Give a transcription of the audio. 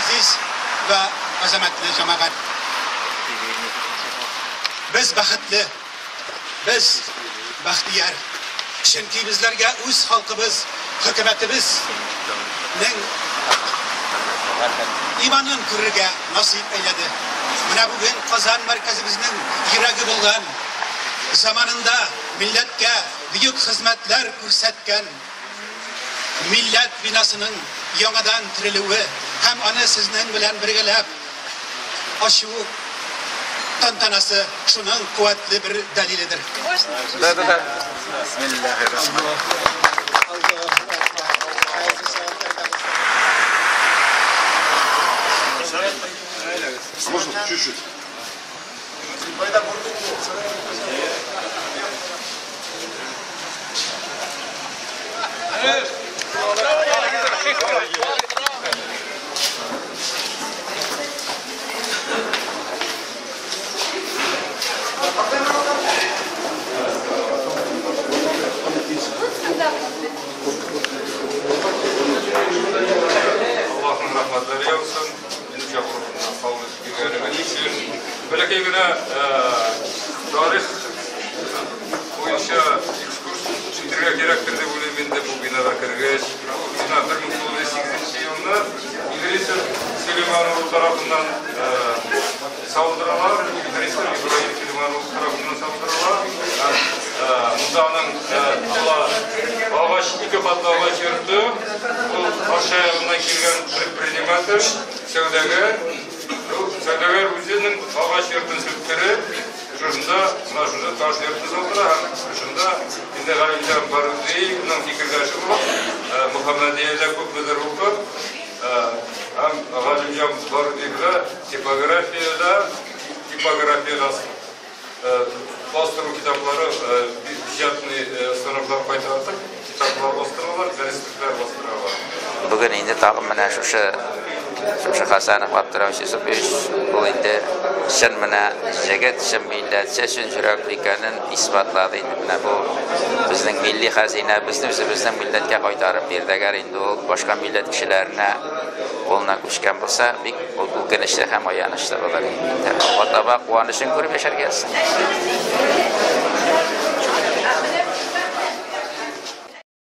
Газиз вә азамәтле җәмәгать! Без бәхетле, без бәхтияр, чөнки безләргә үз халкыбыз, хөкүмәтебез нең иманын күрергә насыйп әйләде. Менә бүген Казан мәркәзебезнең йөрәге булган, заманында милләткә бөек хезмәтләр күрсәткән Милләт бинасының яңадан терелүе һәм аны сезнең белән бергәләп ачу тантанасы шуның куәтле бер дәлиледер. Да, да, да. Можно чуть-чуть? Аллаһның рәхмәтләре яусын. Минем чакыруымны кабул итеп килгәнегез өчен. Бәләкәй генә тарих буенча экскурс үтәргә кирәктер дип уйлыйм инде бу бинага кергәч. Бу бина 1908 елны Идрисов Сөләйман улы тарафыннан салдырыла. Идрисов Ибраһим Сөләйман улы тарафыннан салдырыла. Һәм монда аның була агач, ике катлы агач йорты. Ул Арча ягыннан килгән предприниматель, сәүдәгәр. Ул сәүдәгәр үзенең агач йортын сүттереп, шушында, менә шушы таш йортны салдыра һәм шушында инде Галимҗан Барудиевның фикердәше булып, Мөхәммәдиядә күпмедер укып, һәм Галимҗан Барудиевгә типографиядә, типографиядә бастыру китаплары, печатный станоклар кайтартып, китаплар бастыралар, дәреслекләр бастыралар. Бүген инде тагын менә шушы шушы Хасанов Абдураус Юсупович ул инде чын менә җегет, чын милләтче, чын йөрәкле икәнен исбатлады инде. Менә бу безнең милли хәзинәбезне үзебезнең милләткә кайтарып бирде. Әгәр инде ул башка милләт кешеләренә кулына күчкән булса, бик үкенечле һәм аянычлы булыр иде. Алга таба куанычын күреп яшәргә язсын.